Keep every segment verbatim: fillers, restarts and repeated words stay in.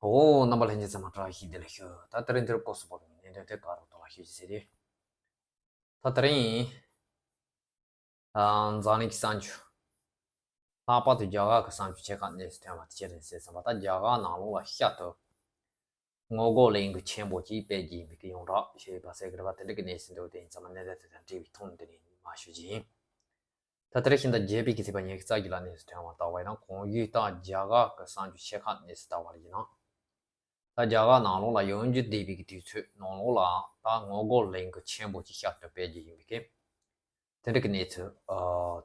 ཨོ། རྣམ་པ་ལྷན་རྒྱས་ཚང་མ་བཀྲ་ཤིས་བདེ་ལེགས་ཞུ། ད་དེ་རིང་འདིར་སྐོར་སུ་བབས་པའི་གནད་དོན་དེ་ག་རུ་ཐོག་ལ་ཞུ་རྒྱུ་ཟེར་ཏེ། ད་དེ་རིང་ཨ་འཛམ་གླིང་གི་གསར་འགྱུར། ལྷག་པར་དུ་རྒྱ་གར་གྱི་གསར་འགྱུར་ཆེ་ཁག་གནས་སུ་ཐོན་པ་དེ་ཅི་རེད་ཟེར་བསམ་པ། ད་རྒྱ་གར་ནང་ལོགས་ལ་ཤར་དུ་ངོ་རྒོལ་ལས་འགུལ་ཆེན་པོ་ཅིག་སྤེལ་གྱི་ཡིན་པའི་གི་ཡོངས་གྲགས་ཞེས་པ་ཟེར་གི་རེད་པ། དེ་འདྲ་གི་གནས་སུ་འདུག་དེ་ཡིན་ཙང་མ་གནད་དོན་དེ་དང་འབྲེལ་བའི་ཐོག་ནས་འདི་ནས་མར་ཞུ་རྒྱུ་ཡིན། ད་དེ་རིང་ཤིང་རྟ་བརྒྱད་པའི་གི་ཚེས་པ་ཉི་ཤུ་རྩ་བརྒྱད་ལ་གནས་སུ་ཐོན་པ་ལྟ་བ་ཡིན་ན། གོང་ཞུས་ལྟར་རྒྱ་གར་གྱི་གསར་འགྱུར་ཆེ་ཁག་གནས་སུ་ལྟ་བ་ལ་ཡིན་ན། ད་རྒྱ་གར་ནང་ལོགས་ལ་ཡོང་རྒྱུ་བསྡད་པའི་གི་དུས་ཚོད་ནང་ལོགས་ལ་ད་ངོ་རྒོལ་ལས་འགུལ་ཆེན་པོ་ཅིག་ཤར་དུ་སྤེལ་རྒྱུ་ཡིན་པའི་གི་དེ་འདྲ་གི་གནས་ཚུལ་ཨ་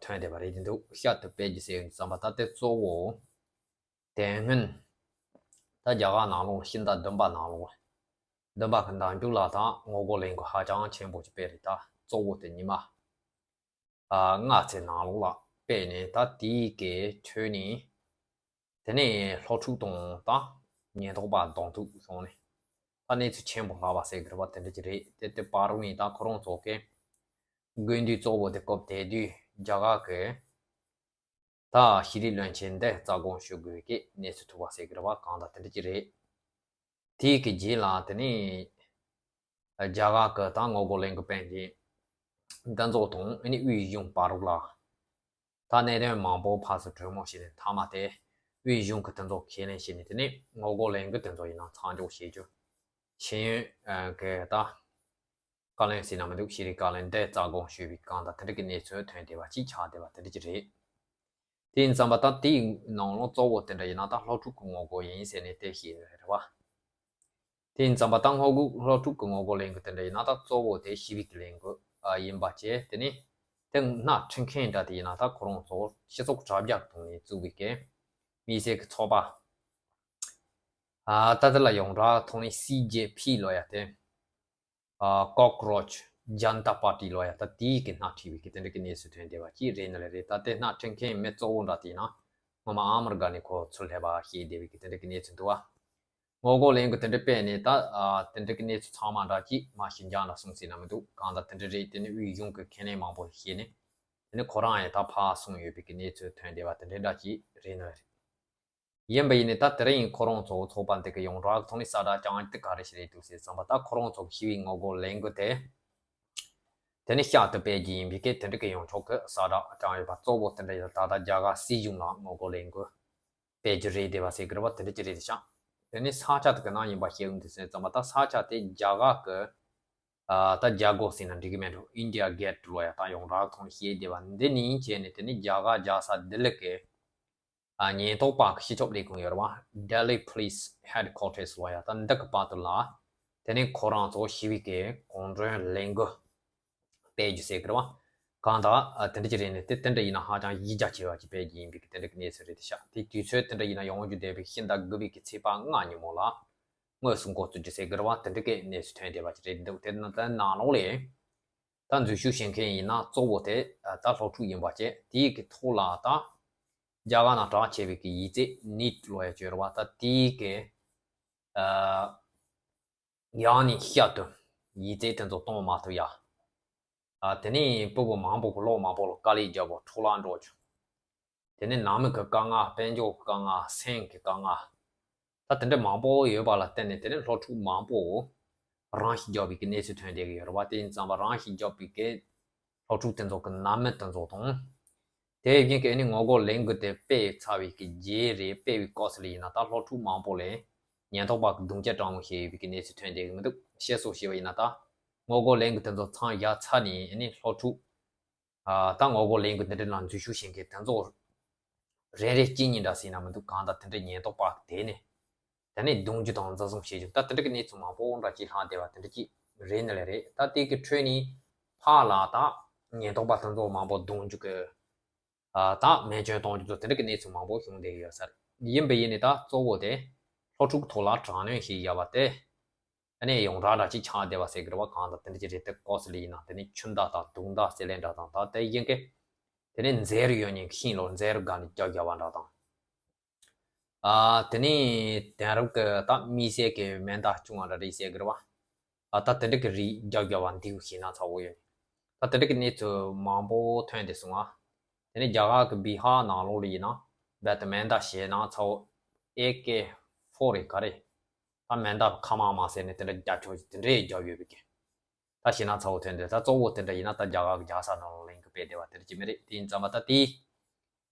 ཐོན་བསྡད་པ་རེད། དེ་འདུག་ཤར་དུ་སྤེལ་རྒྱུ་ཟེར་ཡོང་དུས་ཙམ་པ། ད་དེ་གཙོ་བོ་དེ་སྔོན་ད་རྒྱ་གར་ནང་ལོགས་ཤིང་རྟ་བདུན་པ་ནང་ལོགས། བདུན་པ་གི་མདའ་རྒྱུག་ལ་ད་ངོ་རྒོལ་ལས་འགུལ་ཧ་ཅང་ཆེན་པོ་ཅིག་སྤེལ་རེད། ད་གཙོ་བོ་དེ་ཉི་མ་ཨ་ལྔ་ཚེ་ནང་ལོགས་ལ་སྤེལ་ནས། ད་དེའི་གི་ཁྲོད་ནས་དེ་ནས་སློབ་ཕྲུག་དང་ད་ཉེན་རྟོག་པ་གདོང་ཐུག་བྱུང་ནས་ད་གནས་ཚུལ་ཆེན་པོ་ལྷག་པ་ཟེར་གི་རེད་པ། དེ་འདྲ་ཅིག་རེད། དེ་དེ་བར་དུ་ནས་ད་ཁོ་རང་ཚོ་གི་དགོས་འདུན་གཙོ་བོ་དེ་སྐབས་དེ་དུས་རྒྱ་གར་གི་ད་ཤེས་རིག་བློན་ཆེན་འདི་རྩ་དགོངས་ཞུ་དགོས་ཀྱི་གནས་ཚུལ་ཐུག་པ་ཟེར་གི་རེད་པ། གང་ལྟར་དེ་འདྲ་ཅིག་རེད། དེའི་གི་རྗེས་ལ་དེ་ནས་རྒྱ་གར་གི་ད་ངོ་རྒོལ་ལས་འགུལ་སྤེལ་མཁན་འདི་ཚོ་དང་ཨ་ནི་དབུས་གཞུང་བར་དུ་ལ་ད་གནད་དོན་མང་པོ་ཕར་ཚུར་གྲོས་མོལ་བྱས་ནས། མཐའ་མ་དེ་དབུས་གཞུང་གི་དེ་ཚོ་ཁས་ལེན་བྱས་ནས། དེ་ནས་ངོ་རྒོལ་ལས་འགུལ་དེ་ཚོ་ཡིན་ན་མཚམས་འཇོག་བྱེད་རྒྱུ། ཤེས་ཡོན་ཨ་གི་ད་བཀའ་བློན་ཟེར་ན་མི་འདུག་ཤེས་རིག་བཀའ་བློན་འདི་རྩ་དགོངས་ཞུས་པའི་གང་ལྟར་དེ་འདྲ་གི་གནས་ཚུལ་ཐོན་བསྡད་པ་ཅིག་ཆགས་བསྡད་པ་དེ་འདྲ་ཅིག་རེད། དེ་ཡིན་ཙམ་པ་ད་དེའི་ནང་ལོགས་གཙོ་བོ་དེ་འདྲ་ཡིན་ན་ད་སློབ་ཕྲུག་གི་ངོ་རྒོལ་ཡིན་ཟེར་ནས་དེ་བཤད་ཡོད་རེད་པ། དེ་ཡིན་ཙམ་པ་ད་ངོ་རྒོལ་སློབ་ཕྲུག་གི་ངོ་རྒོལ་ལས་འགུལ་དེ་འདྲ་ཡིན་ན་ད་གཙོ་བོ་དེ་ཞི་བའི་གི་ལས་འགུལ་ཨ་ཡིན་པ་བྱས། དེ་ནས་དེ་སྣེ་ཁྲིད་མཁན་འདྲ་དེ་ཡིན་ན་ད་ཁོ་རང་ཚོ་སྤྱི་ཚོགས་དྲ་རྒྱ་གི་ཐོག་ནས་བཙུགས་པའི་གི་མི་སེར་གི་ཚོགས་པ། ཨ་ད་དེ་ལ་ཡོངས་གྲགས་ཐོག་ནས་སི་ཇེ་པི་ལབ་ཡ་དེ། ཨ་Cockroach Janta Party ལབ་ཡ་ད་དེའི་གི་སྣེ་ཁྲིད་པའི་གི་དེ་འདྲ་གི་གནས་ཚུལ་ཐོན་བསྡད་པ་ཅིག་རེད་ནི་ལ་རེད། ད་དེ་སྣེ་ཁྲིད་མཁན་མི་གཙོ་བོ་འདྲ་དེ་ཡིན་ན་སྔོན་མ་ཨ་མི་རི་ཀ་ནས་ཁོ་ཚུར་སླེབས་པ་བཤད་བསྡད་པའི་གི་དེ་འདྲ་གི་གནས་ཚུལ་འདུག་བ། ངོ་རྒོལ་ལས་འགུལ་དེ་འདྲ་སྤེལ་ནས་ད་ཨ་དེ་འདྲ་གི་གནས་ཚུལ་ཚང་མ་འདྲ་ཅིག་མར་ཞི་འཇམ་ལ་སོང་ཟེར་ན་མི་འདུག་གང་ལྟར་དེ་འདྲ་རེད། དེ་ནས་དབུས་གཞུང་གི་ཁས་ལེན་མང་པོ་བྱས་ནས། དེ་ནས་ཁོ་རང་ཡང་ད་ཕར་སོང་ཡོད་པའི་གི་གནས་ཚུལ་ཐོན་བསྡད་པ་དེ་འདྲ་འདྲ་ཅིག་རེད་ནི་རེད། ཡིན་པ་ཡིན་ནའི་ད་དེ་རིང་ཁོ་རང་ཚོ་ཚོགས་པ་འདི་གི་ཡོངས་གྲགས་ཐོག་ནས་གསལ་བསྒྲགས་བསྐྱངས་ཡ་དེ་ག་རེ་ཞིག་རེད་འདུག་ཟེར་བསམ་པ། ད་ཁོ་རང་ཚོ་གི་ཞི་བའི་ངོ་རྒོལ་ལས་འགུལ་དེ་དེ་ནས་ཤར་དུ་སྤེལ་རྒྱུ་ཡིན་པའི་གི་དེ་འདྲ་གི་ཡོངས་གྲགས་གི་གསལ་བསྒྲགས་བསྐྱངས་ཡོད་པ། གཙོ་བོ་དེ་འདྲ་ཡིན་ད་ད་ལྟ་རྒྱ་གར་སྲིད་གཞུང་ལ་ངོ་རྒོལ་ལས་འགུལ་སྤེལ་རྒྱུ་རེད་བསྡད་པ་ཟེར་གི་རེད་པ། དེ་འདྲ་ཅིག་རེད་ཤག་དེ་ནས་ས་ཆ་དེ་གི་ནང་ཡིན་པ་ཤེས་ཡོང་དུས་ཟེར་ཙམ་པ། ད་ས་ཆ་དེ་རྒྱ་གར་གི་ཨ་ད་རྒྱ་སྒོ་ཟེར་ན་འགྲིག་གི་མེད་འགྲོ། India Gate ལབ་ཡ་ད་ཡོངས་གྲགས་ཐོག་ནས་ཤེས་བསྡད་པ་འདི་ནས་བྱས་ནས། དེ་ནས་རྒྱ་གར་རྒྱལ་ས་ལྡི་ལི་གི་ཨ་ཉེན་རྟོག་པ་གི་སྤྱི་ཁྱབ་ལས་ཁུངས་ཡོད་རེད་པ། Delhi Police Headquarters ལབ་ཡ་ད་འདི་གི་བར་དུ་ལ། དེ་ནས་ཁོ་རང་ཚོ་ཞི་བའི་གི་གུང་ཁྲན་ལས་འགུལ་སྤེལ་རྒྱུ་ཟེར་གི་རེད་པ། གང་ལྟར་ཨ་དེ་འདྲ་ཅིག་རེད་ནི། དེ་དེ་འདྲ་ཡིན་ན་ཧ་ཅང་གཞི་རྒྱ་ཆེ་བ་ཅིག་སྤེལ་རྒྱུ་ཡིན་པའི་གི་དེ་འདྲ་གི་གནས་ཚུལ་རེད་ཤག་དེ་དུས་ཚོད་དེ་འདྲ་ཡིན་ན་ཡོང་རྒྱུ་བསྡད་པའི་ཤིང་རྟ་དགུ་པའི་གི་ཚེས་པ་ལྔ་ཉིན་མོ་ལ་དངོས་སུ་འགོ་བཙུགས་རྒྱུ་ཟེར་གི་རེད་པ། དེ་འདྲ་གི་གནས་ཚུལ་ཐོན་བསྡད་པ་ཅིག་རེད་འདུག་དེ་ནང་དེ་ནང་ལོགས་ལ་ད་འཛུལ་ཞུགས་བྱེད་མཁན་ཡིན་ན་གཙོ་བོ་དེ་ད་སློབ་ཕྲུག་ཡིན་པ་བྱས། དེའི་གི་ཐོག་ལ་ད་རྒྱ་གར་ནང་གྲགས་ཆེ་བའི་གི་ཡིག་ཚད་ནིཊ་ལབ་ཡ་ཅིག་ཡོད་རེད་པ། ད་དེའི་གི་ཨ་ཡང་ནས་ཤར་དུ་ཡིག་ཚད་དེ་ཚོ་གཏོང་མ་ཐུབ་ཡ། ཨ་དེ་ནས་སྤུ་གུ་མང་པོ་གི་ལོ་མང་པོ་ལ་དཀའ་ལས་བརྒྱབ་པ་འཕྲོ་བརླག་འགྲོ་བྱུང་། དེ་ནས་ནང་མི་གི་དཀའ་ངལ། དཔལ་འབྱོར་གི་དཀའ་ངལ། སེམས་ཀྱི་དཀའ་ངལ། ད་དེ་འདྲ་མང་པོ་ཡོད་པ་ལ་བརྟེན་ནས་དེ་ནས་སློབ་ཕྲུག་མང་པོ་རང་ཤི་བརྒྱབ་པའི་གི་གནས་ཚུལ་ཐོན་བསྡད་ཀྱི་ཡོད་རེད་པ། དེ་ཡིན་ཙང་པ་རང་ཤི་བརྒྱབ་པའི་གི་སློབ་ཕྲུག་དེ་ཚོ་གི་ནང་མི་དེ་ཚོ་དང་། དེ་བཞིན་གྱི་ཨ་ནི་ངོ་རྒོལ་ལས་འགུལ་དེ་སྤེལ་ཚར་བའི་གི་རྗེས་རེད། སྤེལ་བའི་སྐབས་སུ་ལ་ཡིན་ན་ད་སློབ་ཕྲུག་མང་པོ་ལ་ཉེན་རྟོག་པ་གི་རྡུང་རྐྱེན་དྲག་མོ་བྱས་ཡོད་པའི་གི་གནས་ཚུལ་ཐོན་བསྡད་ཀྱི་མི་འདུག་ཤེས་སོ་ཞེས་པ་ཡིན་ན་ད་ངོ་རྒོལ་ལས་འགུལ་དེ་ཚོ་མཚམས་བཞག་ཚར་ནས་ཨ་ནི་སློབ་ཕྲུག་ཨ་ད་ངོ་རྒོལ་ལས་འགུལ་འདི་འདྲ་ལ་འཛུལ་ཞུགས་བྱེད་མཁན་དེ་ཚོ་རེ་རེ་གཅིག་གཉིས་འདྲ་ཟེར་ན་མི་འདུག་གང་ལྟར་དེ་འདྲ་ཉེན་རྟོག་པ་དེ་ནས་དེ་ནས་རྡུང་རྒྱུ་དང་འཛིན་བཟུང་བྱེད་རྒྱུ། ད་དེ་འདྲ་གི་གནས་ཚུལ་མང་པོ་འདྲ་ཅིག་ལྷག་བསྡད་པ་དེ་འདྲ་ཅིག་རེད་ནི་ལས་རེད། ད་དེ་གི་ཁྲོད་ནས་ཕར་ལ་ད་ཉེན་རྟོག་པ་དེ་ཚོ་མང་པོ་རྡུང་རྒྱུ་གི་ཨ་ད་མེ་སྐྱོན་གཏོང་རྒྱུ་ཚོ་དེ་འདྲ་གི་གནས་ཚུལ་མང་པོ་བྱུང་བསྡད་ཡོད་ས་རེད། ཡིན་པ་ཡིན་ནའི་ད་གཙོ་བོ་དེ་སློབ་ཕྲུག་ཐོག་ལ་དྲག་གནོན་བྱས་བཞག་པ་དེ། ཨ་ནི་ཡོངས་གྲགས་འདྲ་ཅིག་ཆགས་བསྡད་པ་ཟེར་གི་རེད་པ། གང་ལྟར་དེ་འདྲ་ཅིག་རེད། དེ་སྐབས་སུ་ལ་ཡིན་ན་དེ་ནི་ཆུ་མདའ་དང་དུག་མདའ་རྩེད་ལེན་འདྲ་དང་། ད་དེ་ཡིན་གི་དེ་ནི་འཛེར་ཡོད་ནི་ཤིང་ལོ་འཛེར་སྒང་ནས་རྒྱབ་བཞག་པ་འདྲ་དང་། ཨ་དེ་ནི་དེང་རབས་ཀྱི་ད་མི་སེར་གྱི་མེ་མདའ་ཆུང་བ་འདྲ་རེད་ཟེར་གི་རེད་པ། ཨ་ད་དེ་འདྲ་གི་རིགས་རྒྱབ་བཞག་པ་འདི་གུ་ཞེད་སྣང་ཚ་པོ་ཡོད། ད་དེ་འདྲ་གི་གནས་ཚུལ་མང་པོ་ཐོན་བསྡད་སོང་ང་། དེ་ནི་རྒྱ་གར་གྱི་བི་ཧར་ནང་ལོགས་ལ་ཡིན་ན་རྦད་དེ་མེ་མདའ་ཞེད་སྣང་ཚ་པོ། ཨེ་ཀེ་ཕོར་རེད་ག་རེ། ད་མེ་མདའ་ཁ་མང་མང་ཟེར་ནས་དེ་འདྲ་རྒྱབ་ཆོག་ཅིག་དེ་འདྲའི་རྒྱབ་ཡོད་པའི་གི། ད་ཤིང་ནགས་ཚ་བོ་ཐོན་དུས་ད་གཙོ་བོ་དེ་འདྲ་ཡིན་ན་ད་རྒྱ་གར་གྱི་རྒྱལ་ས་ནང་ལ་ལེན་གི་སྤེལ་བསྡད་པ་དེ་འདྲ་ཅིག་མི་རེད། དེ་ཡིན་ཙང་མ་ད་དེ་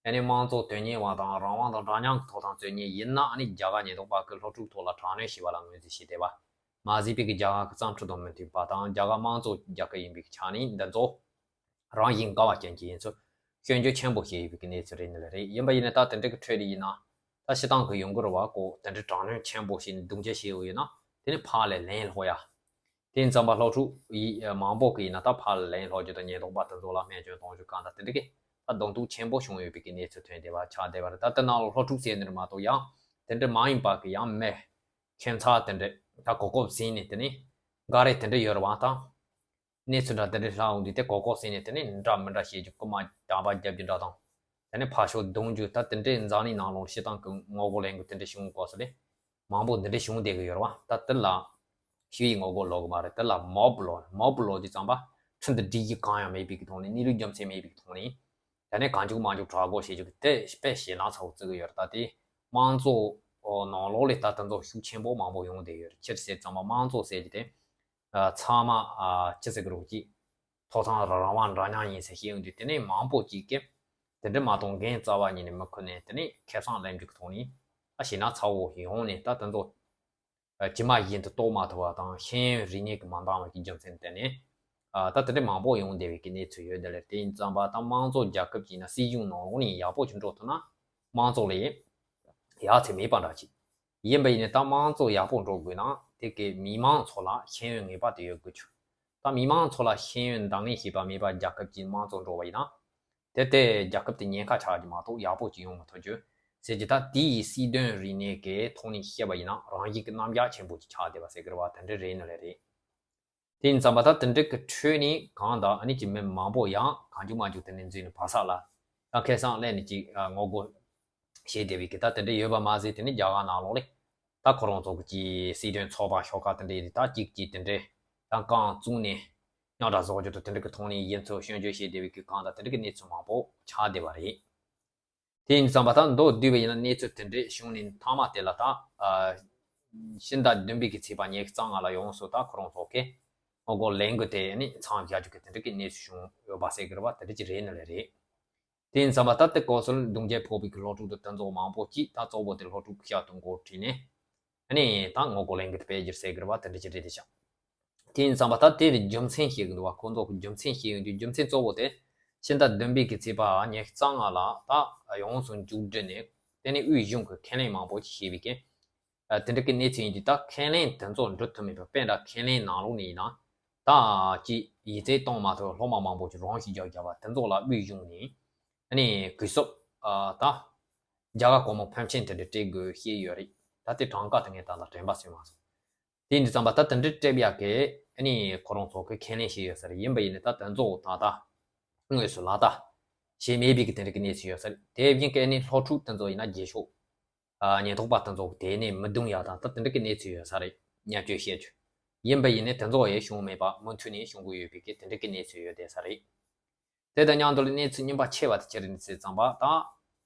ཨ་ནི་དམངས་གཙོ་དོན་གཉེར་བ་དང་རང་དབང་དང་འདྲ་མཉམ་གྱི་ཐོབ་ཐང་རྩོད་མཁན་ཡིན་ན་ཨ་ནི་རྒྱ་གར་ཉེན་རྟོག་པ་གི་སློབ་ཕྲུག་ཐོག་ལ་དྲག་གནོན་བྱས་པ་ལ་ངོས་འཛིན་བྱས་བསྡད་པ། མ་གཞི་པའི་གི་རྒྱ་གར་གྱི་བརྩམས་ཆོས་དང་མི་མཐུན་པ་དང་རྒྱ་གར་དམངས་གཙོ་རྒྱལ་ཁབ་ཡིན་པའི་གི་ཆ་ནས་འདི་ཚོ་རང་བཞིན་དགའ་བ་ཅན་གྱི་ཡིན་ཚུལ་སྐྱོན་བརྗོད་ཆེན་པོ་བྱས་ཡོད་པའི་གི་གནས་ཚུལ་རེད་ནི་ལ་རེད། ཡིན་པ་ཡིན་ན་ད་དེ་འདྲ་གི་ཁྲོད་ལ་ཡིན་ན་ད་སྤྱི་བཏང་གི་ཡོང་གི་རེད་བ། ཁོ་དེ་འདྲ་དྲག་གནོན་ཆེན་པོ་བྱས་ནས་རྡུང་རྡེག་བྱས་ཡོད་ཡིན་ན་དེ་ནི་ཕར་ལ་ལན་སློག་ཡ། དེ་ཡིན་ཙང་མ་སློབ་ཕྲུག་ཡི་མང་པོ་གི་ཡིན་ན་ད་ཕར་ལ་ལན་སློག་རྒྱུ་དང་ཉེན་རྟོག་པ་དེ་ཚོ་ལ་སྨན་བཅོས་གཏོང་རྒྱུ་གང་དང་དེ་འདྲ་གི་ད་གདོང་ཐུག་ཆེན་པོ་བྱུང་ཡོད་པའི་གི་གནས་ཚུལ་ཐོན་བསྡད་པ་ཆགས་བསྡད་པ་རེད། ད་དེ་ནང་ལ་སློབ་ཕྲུག་ཟེར་ནི་རེད་མ་གཏོགས་ཡང་དེ་འདྲ་མ་ཡིན་པ་གི་ཡང་མི་ཁྱད་མཚར་དེ་འདྲ་ད་གོ་སྐབས་ཟིན་ནས་དེ་ནི་འགའ་རེ་དེ་འདྲ་ཡོད་རེད་བ། ད་གནས་ཚུལ་འདྲ་དེ་འདྲ་ལྷག་འོང་དུས་དེ་གོ་སྐབས་ཟིན་ནས་དེ་ནི་འདྲ་མི་འདྲ་བྱེད་རྒྱུ་རྐུ་མ་དམ་པ་རྒྱབ་རྒྱུ་འདྲ་དང་དེ་ནི་ཕར་ཞོག་རྡུང་རྒྱུ་ད་དེ་འདྲའི་འཛམ་གླིང་ནང་ལོགས་སྤྱི་བཏང་གི་ངོ་རྒོལ་ལས་འགུལ་དེ་འདྲ་བྱུང་དགོས་སོ་ལས་མང་པོ་འདི་འདྲ་བྱུང་བསྡད་གི་ཡོད་རེད་བ། ད་དེ་ལ་ཞི་བའི་ངོ་རྒོལ་ལབ་གི་མ་རེད། དེ་ལ་མོབ་ལབ། མོབ་ལབ་དུས་ཙམ་པ་ཁྲིམས་དང་སྒྲིག་གཞི་གང་ཡང་མེད་པའི་གི་ཐོག་ནས་གནས་ལུགས་རྒྱུ་མཚན་མེད་པའི་གི་ཐོག་ནས་ད་ནས་གང་བྱུང་མང་བྱུང་དྲག་རྒོལ་བྱེད་རྒྱུ་གི་དེ་དཔེ་ཞེད་སྣང་ཚ་བོ་བརྩི་གི་ཡོད་རེད། ད་དེ་དམངས་གཙོ་ནང་ལོགས་ལས་ད་དེ་ཚོ་ཤུགས་ཆེན་པོ་མང་པོ་ཡོང་བསྡད་ཡོད་རེད། ཅི་ཟེར་ཙམ་པ་དམངས་གཙོ་ཟེར་གྱི་དེ་ཚང་མ་ཅི་ཟེར་གི་རེད་ཅིག་ཐོབ་ཐང་རང་དབང་འདྲ་མཉམ་ཡིན་ཟེར་བཤད་ཡོང་དུས་དེ་ནས་མང་པོ་ཅིག་གིས་དེ་འདྲ་མ་གཏོང་འགན་རྩ་བ་ཉིད་ནས་མི་འཁུར་ནས་དེ་ནས་ཁེ་བཟང་ལེན་རྒྱུ་གི་ཐོག་ནས་ད་ཞེད་སྣང་ཚ་བོ་ཡོང་ནས་ད་དེ་ཚོ་ཇི་མ་ཡིན་དུ་རྟོགས་མ་ཐུབ་པ་དང་ཤེས་ཡོན་རིག་གནས་ཀྱིས་མ་འདང་བ་གི་རྒྱུ་མཚན་བརྟེན་ནས་ད་དེ་འདྲ་མང་པོ་ཡོང་བསྡད་པའི་གི་གནས་ཚུལ་ཡོད། དེ་ལས་དེ་ཡིན་ཙམ་པ་ད་དམངས་གཙོ་རྒྱལ་ཁབ་ཅིག་ཡིན་ན་སྲིད་གཞུང་ནང་ལོགས་ནས་ཡག་པོ་ཅིག་འགྲོ་ཐུབ་ན་དམངས་གཙོ་ལས་ཡག་ཚད་མེད་པ་འདྲ་ཅིག་ཡིན་པ་ཡིན་ནའི་ད་དམངས་གཙོ་ཡག་པོ་འགྲོ་དགོས་ན་དེ་གའི་མི་མང་ཚོ་ལ་ཤེས་ཡོན་ངེས་པར་དུ་ཡོད་དགོས་ཀྱི། ད་མི་མང་ཚོ་ལ་ཤེས་ཡོན་འདང་ངེས་ཤེས་པ་མེད་པར་རྒྱལ་ཁབ་ཀྱི་དམངས་གཙོ་འགྲོ་བ་ཡིན་ན། དེ་ལྟའི་རྒྱལ་ཁབ་དེ་ཉེན་ཁ་ཆགས་ཀྱི་མ་གཏོགས་ཡག་པོ་ཅིག་ཡོང་མི་ཐུབ་རྒྱུ། ཟེར་གྱི་ད་དེའི་སྲིད་དོན་རིག་གནས་ཀྱི་ཐོག་ནས་བཤད་པ་ཡིན་ན་རང་བཞིན་གྱི་རྣམ་གཞག་ཆེན་པོ་ཅིག་ཆགས་བསྡད་པ་ཟེར་གི་རེད་བ། དེ་འདྲ་རེད་ནི་ལས་རེད། དེ་ཡིན་ཙམ་པ་ད་དེ་འདྲ་གི་ཁྲོད་ནས་གང་དང་ཨ་ནི་ཅིག་མི་མང་པོ་ཡང་གང་བྱུང་མང་བྱུང་དེ་ནས་འཛུལ་ནས་བར་ས་ལ་ད་ཁེ་བཟང་ལེན་ནས་ཅིག་ངོ་རྒོལ་བྱེད་བསྡད་པའི་གི་ད་དེ་འདྲ་ཡོད་པ་མ་ཟད་དེ་ནི་རྒྱ་གར་ནང་ལོགས་ལས་ད་ཁོ་རང་ཚོ་གི་ཅིག་སྲིད་དོན་ཚོགས་པ་ཤོག་ཁག་དེ་འདྲ་ཡིན་ད་ཅིག་ཅིག་དེ་འདྲ་ད་རྐང་བཙུགས་ནས་རྙོག་དྲ་བཟོ་རྒྱུ་དང་དེ་འདྲ་གི་ཐོག་ནས་ཡིན་ཚུལ་སྐྱོན་བརྗོད་བྱེད་བསྡད་པའི་གི་གང་དང་དེ་འདྲ་གི་གནས་ཚུལ་མང་པོ་ཆགས་བསྡད་པ་རེད། དེ་ཡིན་ཙམ་པ་ད་མདོར་བསྡུས་པ་ཡིན་ན་གནས་ཚུལ་དེ་འདྲས་བྱུང་ནས་མཐའ་མ་དེ་ལ་ད་ཨ་ཕྱི་ཟླ་བདུན་པའི་གི་ཚེས་པ་ཉི་ཤུ་རྩ་ལྔ་ལ་ཡོངས་སུ་ད་ཁོ་རང་ཚོ་གི་ངོ་རྒོལ་ལས་འགུལ་དེ་ནི་མཚམས་བཞག་རྒྱུ་གི་དེ་འདྲ་གི་གནས་ཚུལ་བྱུང་ཡོད་པ་ཟེར་གི་རེད་བ། དེ་འདྲ་ཅིག་རེད་ནི་ལས་རེད། དེ་ཡིན་ཙམ་པ་ད་ལྟ་གོང་སོང་གདུང་རྒྱུད་ཕོག་པའི་གི་སློབ་ཕྲུག་དང་དེ་ཚོ་མང་པོ་ཅིག་ད་གཙོ་བོ་དེ་སློབ་ཕྲུག་གི་ཤག་ཏུ་འགོ་ཁྲིད་ནས་ཨ་ནི་ད་ངོ་རྒོལ་ལས་འགུལ་དེ་སྤེལ་རྒྱུ་ཟེར་གི་རེད་བ། དེ་འདྲ་ཅིག་རེད་དེ་ཤག་དེ་ཡིན་ཙམ་པ་ད་དེ་ལ་རྒྱུ་མཚན་བཤད་གི་འདུག་བ། ཁོང་ཚོ་གི་རྒྱུ་མཚན་བཤད་ཡོང་དུས་རྒྱུ་མཚན་གཙོ་བོ་དེ་ཕྱི་ཟླ་བདུན་པའི་གི་ཚེས་པ་ཉི་ཤུ་རྩ་ལྔ་ལ་ད་ཡོངས་སུ་མཇུག་བསྒྲིལ་ནས་དེ་ནས་དབུས་གཞུང་གི་ཁས་ལེན་མང་པོ་ཞིག་བྱས་པའི་གི་དེ་འདྲ་གི་གནས་ཚུལ་ཡིན་དུས་ད་ཁས་ལེན་དེ་ཚོ་འགྲུབ་ཐུབ་མེད་པ་དཔེ་འདྲ་ཁས་ལེན་ནང་ལོགས་ནས་ཡིན་ན་ད་ཅི་ཡིག་ཚད་གཏོང་མ་ཐུབ་སློབ་མ་མང་པོ་ཞིག་རང་ཤི་རྒྱག་རྒྱག་པ་དེ་ཚོ་ལ་དབུས་གཞུང་ནས་ཨ་ནི་གུས་སྲོག་ད་རྒྱ་གར་གོང་མ་ཕོན་ཆེན་དེ་འདྲ་སྤྲད་དགོས་བཤད་ཡོད་རེད། ད་དེ་གྲངས་ཀ་དེ་ངས་ད་ལྟ་དྲན་པ་སོན་མ་སོང་། དེ་ཡིན་དུས་ཙམ་པ་ད་དེ་འདྲ་སྤྲད་ཡག་གི་ཨ་ནི་ཁོ་རང་ཚོ་གི་ཁས་ལེན་བྱས་ཡོད་ས་རེད། ཡིན་པ་ཡིན་ནའི་ད་དེ་ཚོ་ད་ལྟ་དངོས་སུ་ལག་བསྟར་བྱས་མེད་པའི་གི་དེ་འདྲ་གི་གནས་ཚུལ་ཡོད་ས་རེད། དེ་བཞིན་གི་ཨ་ནི་སློབ་ཕྲུག་དེ་ཚོ་ཡིན་ན་རྗེས་ཕྱོགས་ཨ་ཉེན་རྟོག་པ་དེ་ཚོ་དེ་ནས་མི་རྡུང་ཡག་དང་ད་དེ་འདྲ་གི་གནས་ཚུལ་ཡོད་ས་རེད། བརྙས་བཅོས་བྱས་རྒྱུ། ཡིན་པ་ཡིན་ནའི་དེ་ཚོ་ཡང་བྱུང་མེད་པ་མུ་མཐུད་ནས་བྱུང་གི་ཡོད་པའི་གི་དེ་འདྲ་གི་གནས་ཚུལ་ཡོད་བསྡད་ས་རེད། དེ་དང་མཉམ་དུ་གནས་ཚུལ་རྙིང་པ་ཆེ་བ་དེ་ཅི་རེད་ཟེར་ཙམ་པ་དང་།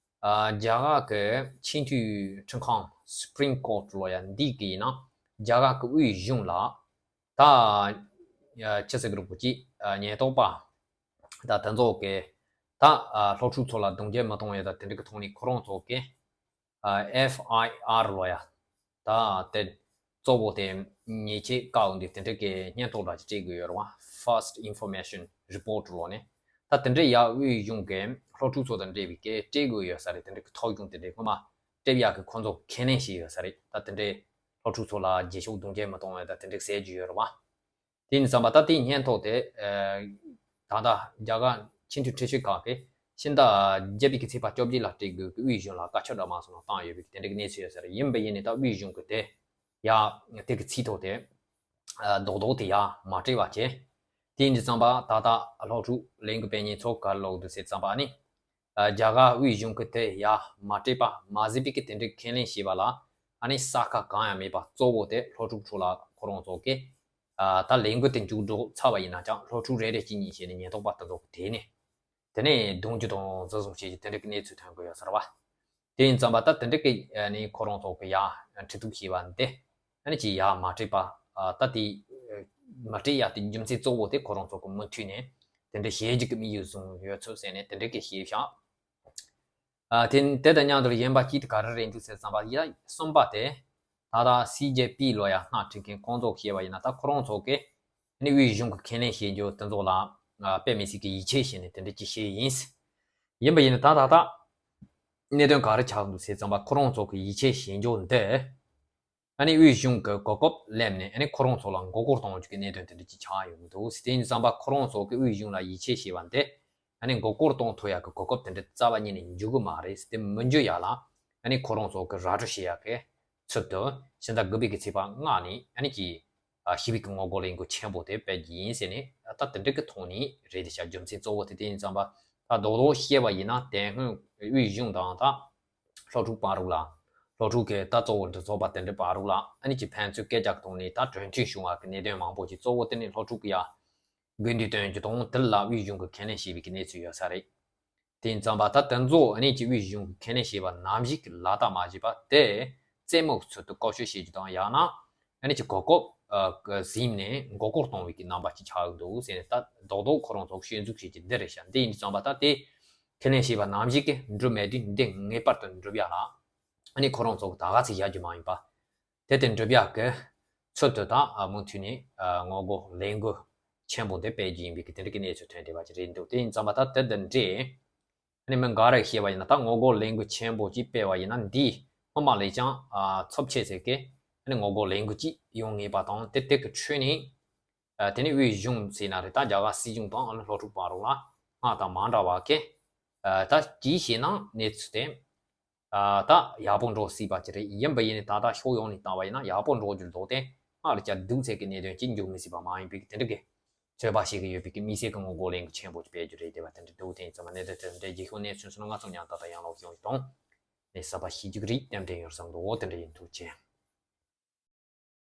རྒྱ་གར་གི་ཆེས་མཐོའི་ཁྲིམས་ཁང་Supreme Court་ལོ་ཡ་འདི་གི་ཡིན་ན་རྒྱ་གར་གི་དབུས་གཞུང་ལ་ད་ཆི་ཟེར་གི་རུ་གུ་ཅི་ཉེན་རྟོག་པ་ད་དེ་ཚོ་གི་ད་སློབ་ཕྲུག་ཚོ་ལ་རྡུང་རྡེག་མི་གཏོང་ཡ་ད་དེ་འདྲ་གི་ཐོག་ནས་ཁོ་རང་ཚོ་གི་ཨ་ཨེཕ་ཨའི་ཨར་ལོ་ཡ། ད་དེ་གཙོ་བོ་དེ་ཉེས་ཆད་བཀག་འོང་དུས་དེ་འདྲ་གི་སྙན་ཐོ་འདྲ་ཅིག་སྤྲད་དགོས་ཡོད་རེད་བ། First Information Report་ལོ་ནས་ད་དེ་འདྲ་ཡ་དབུས་གཞུང་གི་སློབ་ཕྲུག་ཚོ་དང་འབྲེལ་བའི་གི་སྤྲད་དགོས་ཡོད་ས་རེད། དེ་འདྲ་གི་ཐོ་གཞུང་དེ་འདྲ་སྔོན་མ་སྤྲད་ཡག་གི་ཁོང་ཚོ་ཁས་ལེན་བྱས་ཡོད་ས་རེད། ད་དེ་འདྲའི་སློབ་ཕྲུག་ཚོ་ལ་རྗེས་ཕྱོགས་རྡུང་རྡེག་མི་གཏོང་བའི་ད་དེ་འདྲ་ཟེར་རྒྱུ་ཡོད་རེད་བ། དེ་ཡིན་ཙམ་པ་ད་དེའི་སྙན་ཐོ་དེ་ད་ལྟ་རྒྱ་གར་ཆེས་མཐོའི་ཁྲིམས་ཞིབ་ཁང་གིས་ཕྱི་ཟླ་བརྒྱད་པའི་གི་ཚེས་པ་བཅོ་བརྒྱད་ལ་སྤྲད་དགོས་ཀྱི་དབུས་གཞུང་ལ་བཀའ་ཁྱབ་འདྲ་མང་སོང་ལ་བཏང་ཡོད་པའི་དེ་འདྲ་གི་གནས་ཚུལ་ཡོད་ས་རེད། ཡིན་པ་ཡིན་ནའི་ད་དབུས་གཞུང་གི་དེ་ཡ་དེ་གི་ཚིག་ཐོ་དེ་རྡོག་རྡོག་དེ་ཡ་མ་སྤྲད་པ་བྱས། དེ་ཡིན་ཙམ་པ་ད་ལྟ་སློབ་ཕྲུག་ལས་འགུལ་སྤེལ་མཁན་ཚོ་ག་རེ་ལབ་འདུག་ཟེར་ཙམ་པ་ནི། རྒྱ་གར་དབུས་གཞུང་གི་དེ་ཡ་མ་སྤྲད་པ་མ་གཟིགས་པའི་གི་དེ་འདྲའི་ཁས་ལེན་བྱས་པ་ལ་ཨ་ནི་ས་ཁ་གང་ཡང་མེད་པ་གཙོ་བོ་དེ་སློབ་ཕྲུག་ཚོ་ལ་ཁོ་རང་ཚོ་གི་ད་ལས་འགུལ་དེ་མཇུག་སྒྲིལ་ཚར་བ་ཡིན་ན་ཀྱང་སློབ་ཕྲུག་རེ་རེ་གཅིག་གཉིས་བྱས་ནས་ཉེན་རྟོག་པ་དེ་ཚོ་གི་དེད་ནས་དེ་ནས་རྡུང་རྒྱུ་དང་འཛིན་བཟུང་བྱེད་རྒྱུ་དེ་འདྲའི་གི་གནས་ཚུལ་ཐོན་གི་ཡོད་ས་རེད་བ། དེ་ཡིན་ཙམ་པ་ད་དེ་འདྲའི་གི་ཨ་ནི་ཁོ་རང་ཚོ་གི་ཡ་ཁྲིད་གཏུག་བྱས་པ་འདི་ ཨ་ནི་ཅིག་ཡར་མ་སྤྲད་པ། ཨ་ད་དེ་མ་སྤྲད་ཡ་དེ་རྒྱུ་མཚན་གཙོ་བོ་དེ་ཁོ་རང་ཚོ་གི་མུ་མཐུད་ནས་དེ་འདྲ་བྱེད་རྒྱུ་གི་དམིགས་ཡུལ་བཟུང་ཡོད་ཚུལ་ཟེར་ནས་དེ་འདྲ་གི་བཤད་བཞག་ཨ་དེ་དེ་དང་མཉམ་དུ་གཞན་པ་གཅིག་དེ་ག་རེ་རེད་འདུག་ཟེར་ཙམ་པ། ཡ་གསུམ་པ་དེ་ད་ལྟ་སི་ཇེ་པི་ལོ་ཡ་སྣེ་ཁྲིད་མཁན་ཁོང་ཚོ་བཤད་པ་ཡིན་ན། ད་ཁོ་རང་ཚོ་གི་ཨ་ནི་དབུས་གཞུང་གི་ཁས་ལེན་བྱེད་རྒྱུ་དེ་ཚོ་ལ་དཔེ་མི་སྲིད་ཀྱི་ཡིད་ཆེས་བྱས་ནས་དེ་འདྲ་ཅིག་བཤད་ཡིན། ཡིན་པ་ཡིན་ན་ད་ད་ལྟ་གནད་དོན་ག་རེ་ཆགས་འདུག་ཟེར་ཙམ་པ། ཁོ་རང་ཚོ་གི་ཡིད་ཆེས་བྱེད་རྒྱུ་འདི་ཨ་ནི་དབུས་གཞུང་གི་གོ་སྐབས་སླེབས་ནས་ཨ་ནི་ཁོ་རང་ཚོ་ལ་མགོ་སྐོར་གཏོང་རྒྱུ་གི་གནད་དོན་དེ་འདྲ་ཅིག་ཆགས་ཡོང་གི་འདུག་ཟེར། དེ་ཡིན་ཙམ་པ་ཁོ་རང་ཚོ་གི་དབུས་གཞུང་ལ་ཡིད་ཆེས་བྱས་པ་འདི་ཨ་ནི་མགོ་སྐོར་གཏོང་ཐུབ་ཡག་གི་གོ་སྐབས་དེ་འདྲ་རྩ་བ་ཉིད་ནས་འཇུག་གི་མ་རེད་ཟེར། དེ་མི་འཇུག་ཡག་ལ་ཨ་ནི་ཁོ་རང་ཚོ་གི་ར་སྤྲོད་བྱེད་ཡག་གི་ཚུལ་དུ་ཕྱི་ཟླ་དགུ་པའི་གི་ཚེས་པ་ལྔ་ནས་ཨ་ནི་ཀྱི་ཨ་ཞི་བའི་གི་ངོ་རྒོལ་ལས་འགུལ་ཆེན་པོ་དེ་སྤེལ་གྱི་ཡིན་ཟེར་ནས། ད་དེ་འདྲ་གི་ཐོག་ནས་རེད་དེ་ཤག་རྒྱུ་མཚན་གཙོ་བོ་དེ་དེ་ཡིན་ཙམ་པ། ད་རྡོག་རྡོག་བཤད་པ་ཡིན་ན་དེ་སྔོན་དབུས་གཞུང་དང་ད་སློབ་ཕྲུག་བར་རུ་ལ། སློབ་ཕྲུག་གི་ད་གཙོ་བོ་འདི་ཚོགས་པ་དེ་འདྲའི་བར་རུ་ལ་ཨ་ནི་ཀྱི་ཕན་ཚུན་སྐད་ཆ་གཏོང་ནས་ད་གྲོས་མཐུན་བྱུང་བ་གི་གནད་དོན་མང་པོ་ཞིག་གཙོ་བོ་དེ་ནི་སློབ་ཕྲུག་གི་ཡ་དགོས་འདུན་བཏོན་རྒྱུ་དང་། དེ་ལ་དབུས་གཞུང་གི་ཁས་ལེན་བྱས་པའི་གི་གནས་ཚུལ་ཡོད་ས་རེད། དེ་ཡིན་ཙམ་པ་ད་དེ་ཚོ་ཨ་ནི་ཀྱི་དབུས་གཞུང་གི་ཁས་ལེན་བྱས་པ་ནང་བཞིན་གྱི་ལག་བསྟར་མ་བྱས་པ་དེ་རྩེད་མོའི་ཚུལ་དུ་བཀོལ་སྤྱོད་བྱེད་རྒྱུ་དང་། ཡང་ན་ཨ་ནི་ཀྱི་གོ་སྐབས་ཟིན་ནས་མགོ་སྐོར་གཏོང་བའི་གི་རྣམ་པ་ཅིག་ཆགས་ཀྱི་འདུག་ཟེར་ནས། ད་རྡོག་རྡོག་ཁོ་རང་ཚོ་ཤེས་འཛུགས་བྱེད་ཀྱི་འདི་རེད་ཤག་འདི་ཡིན་ཙམ་པ་ད་དེ་ཁས་ལེན་བྱས་པ་ནང་བཞིན་གྱི་འགྲུབ་མེད་དུས་འདི་ངེས་པར་དུ་འགྲུབ་ཡ་ལ་ཨ་ནི་ཁོ་རང་ཚོ་ད་ག་ཚོད་བཞག་རྒྱུ་མ་ཡིན་པ། དེ་དེ་འགྲུབ་ཡག་གི་ཚུལ་དུ་ད་མུ་མཐུད་ནས་ངོ་རྒོལ་ལས་འགུལ་ཆེན་པོ་འདི་སྤེལ་རྒྱུ་ཡིན་པའི་གི་དེ་འདྲ་གི་གནས་ཚུལ་ཐོན་བསྡད་པ་ཅིག་རེད་འདུག་དེ་ཡིན་ཙམ་པ་ད་དེ་འདི་འདྲས་ཨ་ནི་མི་འགའ་རེས་བཤད་པ་ཡིན་ན། ད་ངོ་རྒོལ་ལས་འགུལ་ཆེན་པོ་ཅིག་སྤེལ་བ་ཡིན་ན་འདིས་སྔོན་མ་ལས་ཀྱང་ཚབས་ཆེ་ཟེར་གི་ཨ་ནི་ངོ་རྒོལ་ལས་འགུལ་ཅིག་ཡོང་ངེས་པ་དང་། དེ་དེ་གི་ཁྲོད་ནས་ཨ་དེ་ནི་དབུས་གཞུང་ཟེར་ན་རེད། ད་རྒྱ་གར་སྲིད་གཞུང་དང་ཨ་ནི་སློབ་ཕྲུག་བར་རུ་ལ་སྔར་དང་མ་འདྲ་བ་གི་ཨ་ད་ཅིའི་ཕྱིར་ན་གནས་ཚུལ་དེ་ཨ་ད་ཡག་པོ་འགྲོ་སྲིད་པ་ཅིག་རེད། ཡིན་པ་ཡིན་ནི་ད་ལྟ་ཕྱོགས་ཡོངས་ནས་བལྟས་པ་ཡིན་ན་ཡག་པོ་འགྲོ་རྒྱུ་འདུག་སྟེ། སྔར་གྱི་སྡུག་ཚད་ཀྱི་གནད་དོན་ཅིག་འགྱུར་མི་སྲིད་པ་མ་ཡིན་པའི་དེ་འདྲ་གི་ཚོད་དཔག་བྱེད་ཀྱི་ཡོད་པའི་གི་དམིགས་བསལ་གྱི་ངོ་རྒོལ་ལས་འགུལ་ཆེན་པོ་ཅིག་སྤེལ་རྒྱུ་རེད། དེ་བ་དེ་འདྲ་འདུག་དེ་ཡིན་ཙང་མ་གནད་དོན་དེ་འདྲ་རྗེས་ཤོག་གནས་ཚུལ་སོགས་ང་ཚོ་ཉམས་ཏག་ཏག་ཡང་ལོག་ཤོག་དང་ནས་གསར་པ་ཤེས་རྒྱུ་གི་རིགས་རྟེན་འབྲེལ་ཡོད་བསམ་འདུག་འོ་དེ་འདྲ་ཡིན་འདུག་ཅེས།